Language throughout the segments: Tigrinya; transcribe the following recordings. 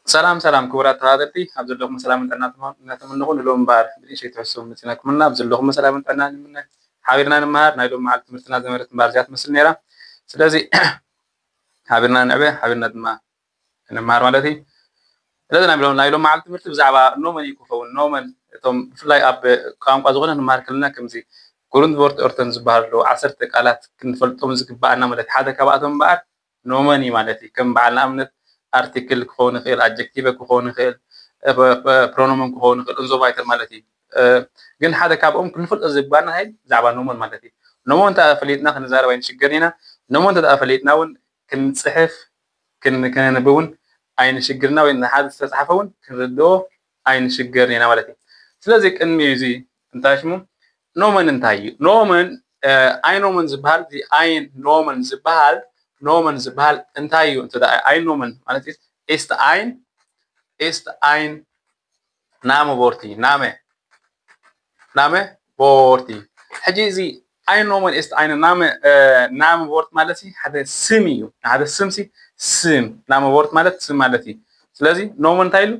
ሰላም ሰላም ክቡራት ተኸታተልቲ፣ ኣብ ዘለኹም ሰላምን ጥዕናን እናተመነኹ ንሎም እምበኣር ብንእሽተይ ትሕዝቶ መፂናኩምና። ኣብ ዘለኹም ሰላምን ጥዕናን ንምነ። ሓቢርና ንምሃር። ናይ ሎም መዓልቲ ትምህርትና ዘመረት እምበኣር እዚኣ ትመስል ነይራ። ስለዚ ሓቢርና ንዕበ፣ ሓቢርና ድማ ንምሃር ማለት እዩ። ስለዚ ናይ ሎም ናይ ሎም መዓልቲ ትምህርቲ ብዛዕባ ኖመን እዩ ክኸውን። ኖመን እቶም ብፍላይ ኣብ ቋንቋ ዝኾነ ንመሃር ከለና ከምዚ ግሩንድቮርት ኦርተን ዝበሃሉ ኣለዉ፣ ዓሰርተ ቃላት ክንፈልጦም ዝግባኣና ማለት ሓደ ካብኣቶም እምበኣር ኖመን እዩ ማለት እዩ። ከም በዓል ንኣብነት ኣርቲክል ክኸውን ይኽእል፣ ኣጀክቲቨ ክኸውን ይኽእል፣ ፕሮኖመን ክኸውን ይኽእል፣ እንዞ ቫይተር ማለት እዩ። ግን ሓደ ካብኦም ክንፈልጦ ዝግባና ይ ብዛዕባ ኖመን ማለት እዩ። ኖመን እንተ ፈሊጥና ክንዛረብ ኣይንሽገር ኢና። ኖመን እንተ ፈሊጥና እውን ክንፅሕፍ ክነንብብ እውን ኣይንሽግርና ወይ ንሓደ ዝተፃሕፈ እውን ክንርድኦ ኣይንሽገርን ኢና ማለት እዩ። ስለዚ ቅድሚ እዚ እንታይ ሽሙ ኖመን እንታይ እዩ? ኖመን ኣይ ኖመን ዝበሃል ኣይ ኖመን ዝበሃል ኖመን ዝበሃል እንታይ እዩ? እንተ ኣይ ኖመን ማለት ኢስት ኣይ ኢስት ኣይ ናመ ቦርቲ ናመ ናመ ቦርቲ ሕጂ እዚ ኣይ ኖመን ኢስት ኣይ ናመ ናመ ቦርት ማለት ሓደ ስም እዩ። ሓደ ስም ሲ ስም ናመ ቦርት ማለት ስም ማለት እዩ። ስለዚ ኖመን እንታይ ኢሉ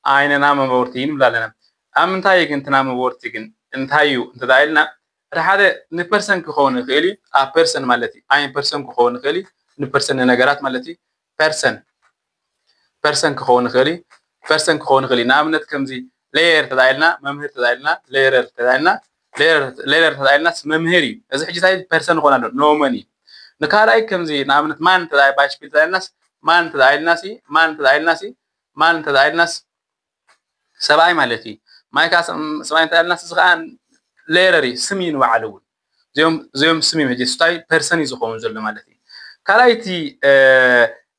ኣይ ናመ ቦርቲ ንብል ኣለና። ኣብ ምንታይ ግን እቲ ናመ ቦርቲ ግን እንታይ እዩ እንተ ኢልና ሓደ ንፐርሰን ክኸውን ይኽእል እዩ። ኣብ ፐርሰን ማለት እዩ። ኣይ ፐርሰን ክኸውን ይኽእል እዩ። ንፐርሰን ነገራት ማለት እዩ። ፐርሰን ፐርሰን ክኸውን ይኽእል እዩ። ፐርሰን ክኸውን ይኽእል እዩ። ንኣብነት ከምዚ ሌየር ተዳኢልና መምህር ተዳኢልና ሌየር ተዳኢልና ሌየር ተዳኢልና መምህር እዩ። እዚ ሕጂ እንታይ ፐርሰን ይኾን ኣሎ ኖመን እዩ። ንካልኣይ ከምዚ ንኣብነት ማን ተዳኢ ባሽፒል ተዳኢልናስ ማን ተዳኢልናሲ ማን ተዳኢልናሲ ማን ተዳኢልናስ ሰብኣይ ማለት እዩ። ማይካ ሰብኣይ ተዳኢልናስ እዚ ከዓ ሌየር እዩ ስም እዩ ንባዕሉ እውን እዚኦም ስም እዮም ሕጂ ስታይ ፐርሰን እዩ ዝኸውን ዘሎ ማለት እዩ። ካልኣይቲ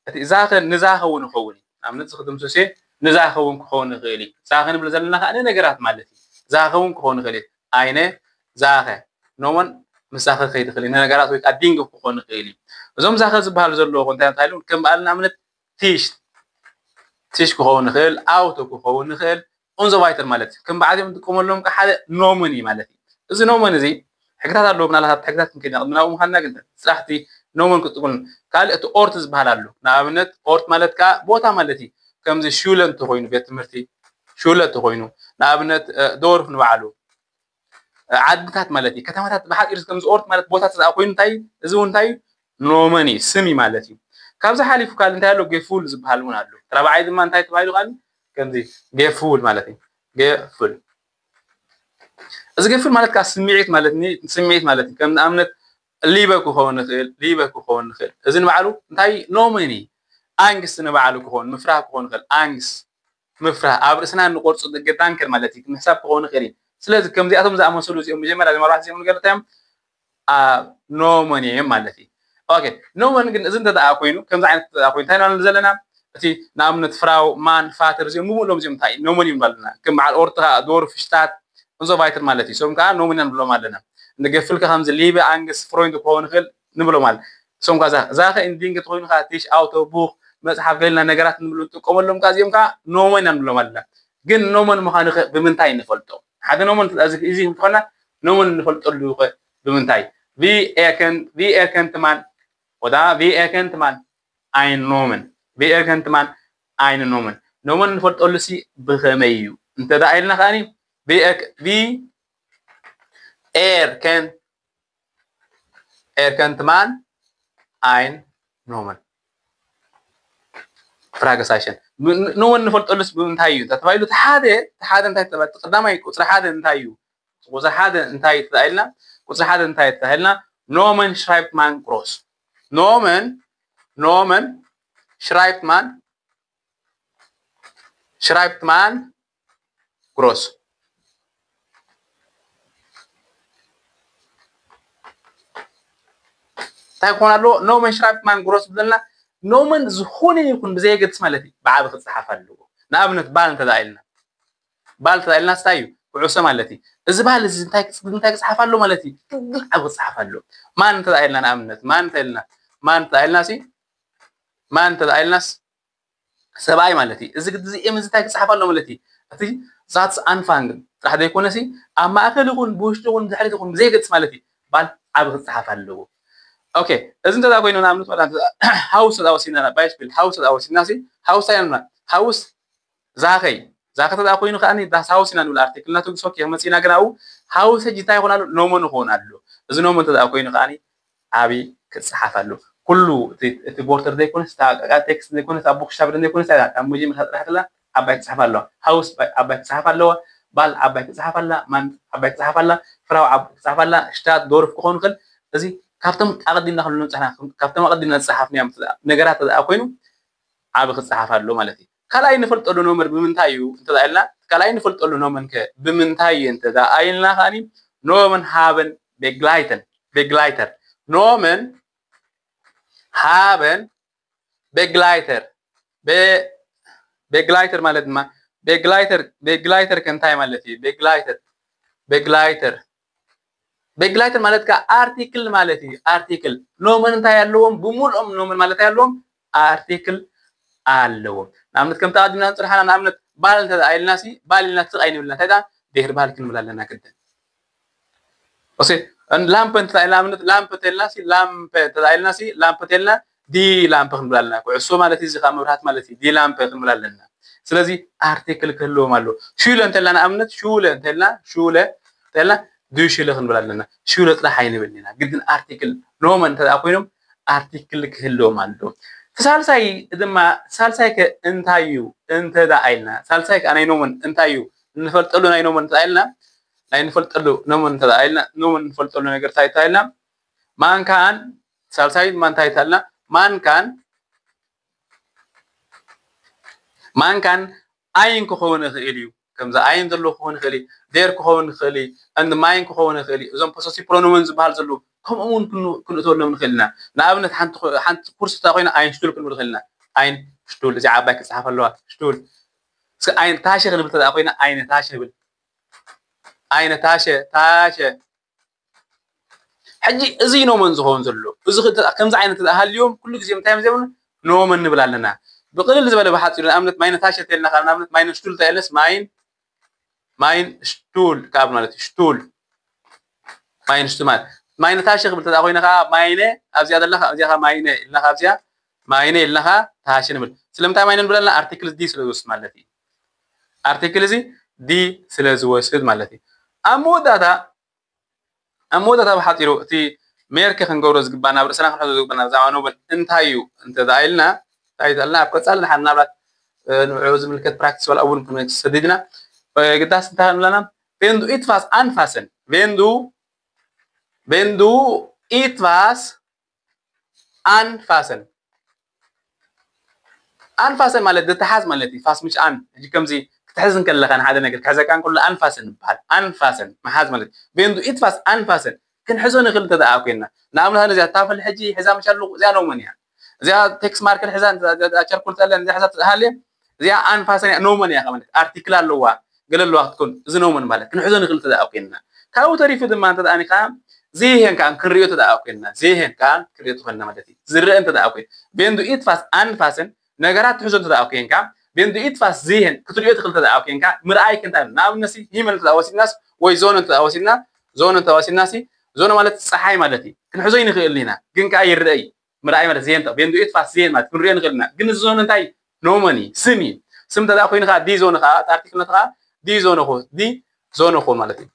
እቲ ዛኸ ንዛኸ እውን ይኸውን እዩ። ኣብነት ዝኽድምሱሴ ንዛኸ እውን ክኸውን ይኽእል እዩ። ዛኸ ንብል ዘለና ከዓ ንነገራት ማለት እዩ። ዛኸ እውን ክኸውን ይኽእል እዩ። ኣይነ ዛኸ ኖመን ምሳኸ ከይድ ይኽእል እዩ። ንነገራት ወይ ከዓ ቢንግ ክኾን ይኽእል እዩ። እዞም ዛኸ ዝበሃሉ ዘለዉ እንታይ እንታይ ኢሉ ከም በዓል ንኣብነት ቲሽ ቲሽ ክኸውን ይኽእል፣ ኣውቶ ክኸውን ይኽእል፣ ኦንዞ ቫይተር ማለት እዩ። ከም በዓል እዮም እንጥቀመሎም ከዓ ሓደ ኖመን እዩ ማለት እዩ። እዚ ኖመን እዚ ሕግታት ኣለዎ። ምናልባት ሕግታት ክንከይድ ኢና ቅድሚ ናብኡ ምዃንና ግን ስራሕቲ ኖመን ክጥቀም ካልእ እቲ ኦርት ዝበሃል ኣሎ። ንኣብነት ኦርት ማለት ከዓ ቦታ ማለት እዩ። ከምዚ ሹለ እንተኮይኑ ቤት ትምህርቲ ሹለ እንተኮይኑ ንኣብነት ዶርፍ ንባዕሉ ዓድታት ማለት እዩ። ከተማታት ብሓፂር ከምዚ ኦርት ማለት ቦታ ተዘኣ ኮይኑ እንታይ እዚ እውን እንታይ እዩ ኖመን እዩ ስም እዩ ማለት እዩ። ካብዚ ሓሊፉ ካልእ እንታይ ኣሎ ጌፉል ዝበሃል እውን ኣሎ። ራብዓይ ድማ እንታይ ተባሂሉ ካልእ ከምዚ ጌፉል ማለት እዩ። ጌፉል እዚ ጌፉል ማለት ከዓ ስምዒት ማለት ስምዒት ማለት እዩ። ከም ንኣብነት ሊበ ክኸውን ይኽእል ሊበ ክኸውን ይኽእል እዚ ንባዕሉ እንታይ ኖመን እዩ። ኣንግስ ንባዕሉ ክኸውን ምፍራህ ክኸውን ይኽእል ኣንግስ ምፍራህ ኣብ ርእስና እንቆርፁ ገዳንከር ማለት እዩ። ምሕሳብ ክኸውን ይኽእል እዩ። ስለዚ ከምዚኣቶም ዝኣመሰሉ እዚኦም መጀመርያ ዝመርባሕቲ እዚኦም ንገርታዮም ኣብ ኖመን እዮም ማለት እዩ። ኦኬ ኖመን ግን እዚ እንተ ደኣ ኮይኑ ከምዚ ዓይነት እንተ ደኣ ኮይኑ እንታይ ንብል ዘለና እቲ ንኣብነት ፍራው ማን ፋተር እዚኦም ብምእሎም እዚኦም እንታይ ኖመን እዮም ኣለና ከም በዓል ኦርትኻ ዶርፍ ሽታት እንዞ ቫይተር ማለት እዩ። እሶም ከዓ ኖመን ንብሎም ኣለና። ንገፍልካ ከምዚ ሊበ ኣንግስ ፍሮይንድ ክኸውን ይኽእል ንብሎም ኣለ እሶም ከዓ ዛኸ ኢንዲንግ ተኮይኑ ከዓ ቲሽ ኣውቶ ቡክ መፅሓፍ ገልና ነገራት ንብሉ ንጥቀመሎም ከዓ እዚኦም ከዓ ኖመን ኢና ንብሎም ኣለና። ግን ኖመን ምዃኑ ኸ ብምንታይ ንፈልጦ? ሓደ ኖመን እዚ እዚ እንተኾና ኖመን ንፈልጠሉ ኸ ብምንታይ? ቪ ኤከን ቪ ኤከን ትማን ወዳ ቪ ኤከን ትማን ኣይን ኖመን ቪ ኤከን ትማን ኣይን ኖመን ኖመን ንፈልጠሉ ሲ ብኸመይ እዩ? እንተ ደኣ ኢልና ከኣኒ ቪ ኤር ከን ኤር ከን ትማን ኣይን ኖመን ፍራገሳሽን ንወን ንፈልጠሉስ ብምንታይ እዩ እንተተባሂሉ እቲ ሓደ እቲ ሓደ እንታይ ተባሂሉ? እቲ ቀዳማይ ቁፅሪ ሓደ እንታይ እዩ? ቁፅሪ ሓደ እንታይ ተባሂልና? ቁፅሪ ሓደ እንታይ ተባሂልና? ኖመን ሽራይብትማን ግሮስ ኖመን ኖመን ሽራይብትማን ሽራይብትማን ግሮስ እንታይ ክኾን ኣለዎ? ኖመን ሽራይብትማን ግሮስ ብዘለና ኖመን ዝኾነ ይኹን ብዘየገድስ ማለት እዩ ብዓቢ ክፀሓፍ ኣለዎ። ንኣብነት ባል እንተ ኢልና ባል እንተ ኢልና ስታይ እዩ ኩዕሶ ማለት እዩ። እዚ ባል እዚ እንታይ እንታይ ክፀሓፍ ኣሎ ማለት እዩ? ትግል ዓቢ ክፀሓፍ ኣሎ። ማን እንተ ኢልና ንኣብነት ማን እንተ ኢልና ማን እንተ ኢልና ሲ ማን እንተ ኢልናስ ሰብኣይ ማለት እዩ። እዚ ግዲ እዚ ኤም እዚ እንታይ ክፅሓፍ ኣሎ ማለት እዩ? እቲ ዛትስ ኣንፋንግ ጥራሕ ዘይኮነሲ ኣብ ማእከል ይኹን ብውሽጢ ይኹን ብድሕሪት ይኹን ብዘየገድስ ማለት እዩ ባል ዓቢ ክፅሓፍ ኣለዎ። ኦኬ፣ እዚ እንተዳ ኮይኑ ንኣብነት ወላ ሃውስ ተዳ ወሲና ባይስፒል ሃውስ ተዳ ወሲና ሲ ሃውስ ኣይና ሃውስ ዛኸይ ዛኸ ተዳ ኮይኑ ከኣኒ ዳስ ሃውስ ኢና ንብል ኣርቲክል ናቱ ሶኬ መፂና ግን ኣብኡ ሃውስ ሕጂ እንታይ ይኾን ኣሎ ኖመን ይኾን ኣሎ። እዚ ኖመን ተዳ ኮይኑ ከኣኒ ዓብይ ክፅሓፍ ኣሎ። ኩሉ እቲ ቦርደር ዘይኮነስ ቴክስት ዘይኮነስ ኣብ ቦክሻብደ ዘይኮነስ ኣብ መጀመርታ ጥራሕ ከላ ዓባይ ክፅሓፍ ኣለዋ። ሃውስ ዓባይ ክፅሓፍ ኣለዋ። ባል ዓባይ ክፅሓፍ ኣላ። ማን ዓባይ ክፅሓፍ ኣላ። ፍራው ዓባይ ክፅሓፍ ኣላ። ሽታት ዶርፍ ክኾን ይኽእል። እዚ ካብቶም ኣቐዲምና ክብሉ ንፅሕና ካብቶም ኣቐዲምና ዝፀሓፍናዮም ነገራት ተደኣ ኮይኑ ዓቢ ክፀሓፍ ኣሎ ማለት እዩ። ካልኣይ ንፈልጠሉ ኖመን ብምንታይ እዩ እንተዳ ኢልና ካልኣይ ንፈልጠሉ ኖመን ከ ብምንታይ እዩ እንተዳ ኢልና ከኣኒ ኖመን ሃበን ቤግላይተን ቤግላይተር ኖመን ሃበን ቤግላይተር ቤግላይተር ማለት ድማ ቤግላይተር ቤግላይተር ከ እንታይ ማለት እዩ? ቤግላይተር ቤግላይተር ቤግላይተር ማለት ከ ኣርቲክል ማለት እዩ። ኣርቲክል ኖመን እንታይ ኣለዎም? ብሙሉኦም ኖመን ማለት ኣለዎም ኣርቲክል ኣለዎም። ንኣብነት ከም ተቐዲምና ንፅርሓና ንኣብነት ባል እንተ ኢልና ሲ ባል ኢልና ትስቕ ኣይንብልና እንታይ ድሕሪ ባል ክንብል ኣለና ግድን ኦሴ ላምፐ እንተ ኢልና ኣብነት ላምፐ ተልና ሲ ላምፐ እንተ ኢልና ሲ ላምፐ ተልና ዲ ላምፐ ክንብል ኣለና። ኩዕሶ ማለት እዚ ካብ መብራት ማለት እዩ። ዲ ላምፐ ክንብል ኣለና። ስለዚ ኣርቲክል ክህልዎም ኣሎ። ሹለ እንተልና ንኣብነት ሹለ እንተልና ሹለ እንተልና ዱሽለ ክንብል ኣለና። ሹለ ጥራሕ ኣይንብል ኢና። ግድን ኣርቲክል ኖመን እንተ ኮይኖም ኣርቲክል ክህልዎም ኣሎ። ሳልሳይ ድማ ሳልሳይ ከ እንታይ እዩ እንተ ኢልና ሳልሳይ ከ ናይ ኖመን እንታይ እዩ ንፈልጠሉ ናይ ኖመን እንተ ኢልና ናይ ንፈልጠሉ ኖመን እንተ ኢልና ኖመን ንፈልጠሉ ነገር እንታይ እንተ ኢልና ማንካን ሳልሳይ ድማ እንታይ እንተ ኢልና ማንካን ማንካን ኣይን ክኸውን ይኽእል እዩ። ከምዚ ኣይን ዘሎ ክኸውን ይኽእል እዩ። ዴር ክኸውን ይኽእል እዩ። እንድ ማይን ክኸውን ይኽእል እዩ። እዞም ፖሰሲቭ ፕሮኖመን ዝበሃል ዘለዉ ከምኡ እውን ክንእተወሎም ንኽእል ኢና። ንኣብነት ሓንቲ ኩርሲ እታ ኮይና ኣይን ሽቱል ክንብል ንኽእል ኢና። ኣይን ሽቱል እዚኣ ዓባይ ክፅሓፍ ኣለዋ። ሽቱል እስኪ ኣይን ታሸ ክንብል ተደኣ ኮይና ኣይነ ታሸ ብል ኣይነ ታሸ ታሸ ሕጂ እዚ ኖመን ዝኸውን ዘሎ እዚ ከምዚ ዓይነት ተደኣ ሃልዮም ኩሉ ግዜ እንታይ እዮም ኖመን ንብል ኣለና። ብቅልል ዝበለ ብሓፂሩ ንኣብነት ማይነ ታሸ ተልና ካብ ንኣብነት ማይነ ሽቱል ተልስ ማይን ማይን ሽቱል ካብ ማለት እዩ። ሽቱል ማይን ሽቱል ማለት ማይነ ታሸ ክብል ተደኣ ኮይነ ከዓ ማይነ ኣብዚኣ ዘለካ ኣብዚኣ ከዓ ማይነ ኢልና ካብዚኣ ማይነ ኢልና ከዓ ታሸ ንብል። ስለምንታይ ማይነ ንብል ኣለና? ኣርቲክል ዲ ስለ ዝወስድ ማለት እዩ። ኣርቲክል እዚ ዲ ስለ ዝወስድ ማለት እዩ። ኣብ መወዳእታ ኣብ መወዳእታ ብሓፂሩ እቲ ሜርክ ክንገብሮ ዝግባና ኣብ ርእስና ክንሕዞ ዝግባና ብዛዕባ ኖበል እንታይ እዩ እንተ ኢልና እንታይ ተልና ኣብ ቀፃሊ ንሓ ምናልባት ንዑ ዝምልከት ፕራክቲስ ዋላ እውን ክንሰዲድና ግዳስ እንታይ ንብለና ቬንዱ ኢትፋስ ኣንፋሰን ቬንዱ ቬንዱ ኢትፋስ ኣንፋሰን ኣንፋሰን ማለት ዝተሓዝ ማለት እዩ። ፋስ ምጭኣን ሕጂ ከምዚ ክትሕዝ እንከለካ ንሓደ ነገር ክሕዘካ እንከሎ ኣንፋሰን ይበሃል። ኣንፋሰን ምሓዝ ማለት እዩ። ቬንዱ ኢትፋስ ኣንፋሰን ክንሕዞ ንኽእል እንተ ደኣ ኮይንና ንኣብነት ነዚኣ ታፈል ሕጂ ሕዛ ምሽ ኣለኹ እዚኣ ኖመን እያ። እዚኣ ቴክስ ማርከር ሕዛ ቸርኩል ጠለን እዚኣ ሕዛ ትሃልየ እዚኣ ኣንፋሰን እያ ኖመን እያ ማለት ኣርቲክል ኣለዋ ገለ ኣለዋ ክትኮን እዚ ኖመን ማለት ክንሕዞ ንኽእል እንተ ደኣ ኮይንና ካብኡ ተሪፉ ድማ እንተ ደኣ ኒኻ ዘይሄን ከዓ ክንሪኦ እንተ ደኣ ኮይንና ዘይሄን ከዓ ክንሪኦ ትኾንና ማለት እዩ። ዝረአ እንተ ደኣ ኮይኑ ቬንዱ ኢትፋስ ኣንፋሰን ነገራት ትሕዞ እንተ ደኣ ኮይንካ ቬንዱ ኢትፋስ ዘይሄን ክትሪኦ ትኽእል እንተ ደኣ ኮይንካ ምርኣይ ክንታይ ንኣብነት ሲ ሂመል እንተ ደኣ ወሲድናስ ወይ ዞን እንተ ደኣ ወሲድና ዞን እንተ ወሲድና ሲ ዞን ማለት ፀሓይ ማለት እዩ። ክንሕዞ ይንኽእል ኢና ግን ከዓ ይረአ እዩ። ምርኣይ ማለት ዜን ቬንዱ ኢትፋስ ዜን ማለት ክንሪኦ ንኽእል ኢና። ግን እዚ ዞን እንታይ ኖመን እዩ ስም እዩ። ስም እንተ ደኣ ኮይኑ ከዓ ዲ ዞን ከዓ ኣርቲክል ነቲ ከዓ ዲ ዞን ኾ ዲ ዞን ኾ ማለት እዩ።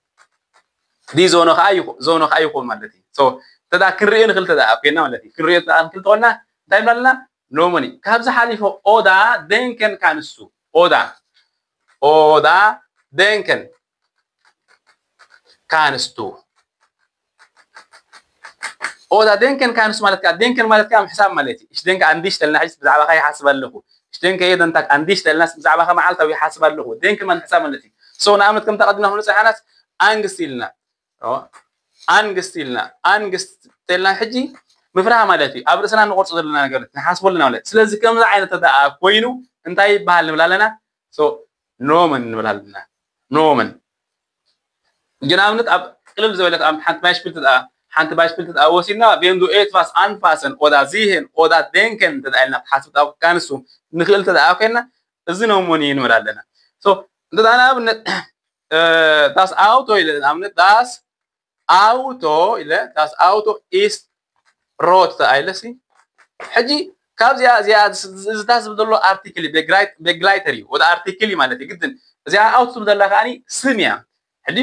ዲ ዞን ከዓ ይኾ ዞን ከዓ ይኾን ማለት እዩ። ሶ እንተ ደኣ ክንሪኦ ንኽእል እንተ ደኣ ኮይና ማለት እዩ። ክንሪኦ እንተ ደኣ ንኽእል ተኾንና እንታይ ንብላልና ኖመን እዩ። ካብዚ ሓሊፎ ኦዳ ደንከን ካንሱ ኦዳ ኦዳ ደንከን ካንስቱ ኦዳ ደንከን ካንስቱ ማለት ከዓ ደንከን ማለት ከዓ ምሕሳብ ማለት እዩ። እሽ ደንከ ኣንዲሽ ተልና ሕጅ ብዛዕባኻ ይሓስብ ኣለኹ። እሽ ደንከ የደንታክ ኣንዲሽ ተልናስ ብዛዕባኻ መዓልታዊ ይሓስብ ኣለኹ። ደንከን ማለት ምሕሳብ ማለት እዩ። ሶ ንኣብነት ከም ተቐድምና ክንብል ፀሓናስ ኣንግስት ኢልና ኣንግስት ኢልና ኣንግስት ተልና ሕጂ ምፍራህ ማለት እዩ። ኣብ ርእስና ንቆርፆ ዘለና ነገር ንሓስቦ ኣለና ማለት ስለዚ ከምዚ ዓይነት ተደኣ ኮይኑ እንታይ ይበሃል ንብል ኣለና? ኖመን ንብል ኣለና። ኖመን ግን ኣብነት ኣብ ቅልል ዝበለት ኣብ ሓንቲ ባይሽክል ተደኣ ሓንቲ ባይሽክል ተደኣ ወሲድና ቬንዱ ኤትፋስ ኣንፋሰን ኦዳ ዚሄን ኦዳ ደንከን ተደኣ ኢልና ክትሓስብ ተደኣ ካንሱ ንኽእል ተደኣ ኮይና እዚ ኖመን እዩ ንብል ኣለና። እንተ ንኣብነት ዳስ ኣውቶ ኢለ ንኣብነት ዳስ ኣውቶ ኢለ ዳስ ኣውቶ ኢስ ሮት ተኣይለሲ ሕጂ ካብዚኣ እዚኣ ዝታ ዝብል ዘሎ ኣርቲክል ቤግላይተር እዩ ወደ ኣርቲክል እዩ ማለት እዩ ግድን እዚኣ ኣውት ዝብል ዘላ ከዓኒ ስም እያ ሕጂ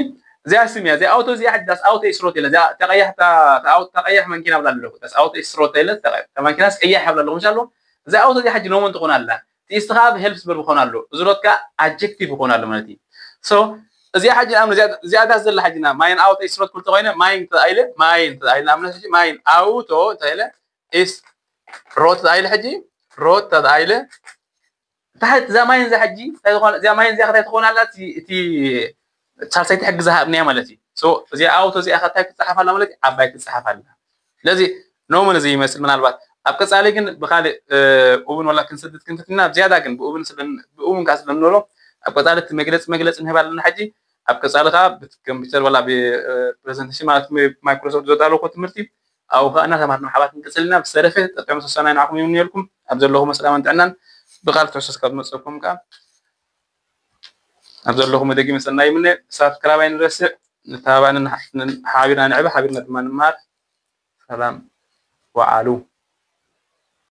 እዚኣ ስም እያ እዚኣ ኣውቶ እዚኣ ሕጂ ዳስ ኣውቶ ኢስሮት ኢለ እዚኣ ተቐያሕ ተቐያሕ መንኪና ብላ ኣለኹ ዳስ ኣውቶ ኢስሮት ኢለ ማኪናስ ቀያሕ ብላ ኣለኹ ምሻሎ እዚኣ ኣውቶ እዚኣ ሕጂ ኖመን ትኾን ኣላ እቲ ኢስትኻብ ሄልፕስ ቨርብ ክኾን ኣሎ እዚ ሎት ከዓ ኣጀክቲቭ ክኾን ኣሎ ማለት እዩ እዚኣ ሕጂ ንኣብነት እዚኣ ዳስ ዘላ ሕጂ ማይን ኣውቶ ኢስሮት ክልተ ኮይነ ማይን ተኢለ ማይን ተኢለ ንኣብነት ሕጂ ማይን ኣውቶ ተኢለ ኢስ ሮት ተኢለ ሕጂ ሮት ተኢለ ታሕት እዛ ማይን እዛ ሕጂ እዚኣ ማይን እዚኣ ከታይ ትኾን ኣላ እቲ ሳልሳይቲ ሕጊ ዝሃብናያ ማለት እዩ እዚኣ ኣውቶ እዚኣ ከታይ ክትፀሓፍ ኣላ ማለት ዓባይ ክትፀሓፍ ኣላ ስለዚ ኖምን እዚ ይመስል ምናልባት ኣብ ቀፃሊ ግን ብካሊእ ኡብን ወላ ክንሰድድ ክንፍትና ዝያዳ ግን ብኡብን ብኡብን ካ ስለንብሎ ኣብ ቀፃሊ እቲ መግለፂ መግለፂ ንህብ ኣለና ሕጂ ኣብ ቀፃሊ ከዓ ብኮምፒተር ወላ ብፕሬዘንቴሽን ማለት ማይክሮሶፍት ዘዳለኮ ትምህርቲ ኣብኡ ከዓ እናተማርና ሓባት ንቅፅል ኢና ብዝተረፈ ጠጠም ሰሰና ይንዓኹም ይምንየልኩም ኣብ ዘለኹም ሰላምን ጥዕናን ብቃል ትሕሶስ ካብ ዝመፀኩም ከዓ ኣብ ዘለኹም ደጊመ ሰናይ ይምነ ሳብስክራይብ ኣይንረስዕ ንተባባኒ ሓቢርና ንዕበ ሓቢርና ድማ ንመሃር ሰላም ወዓሉ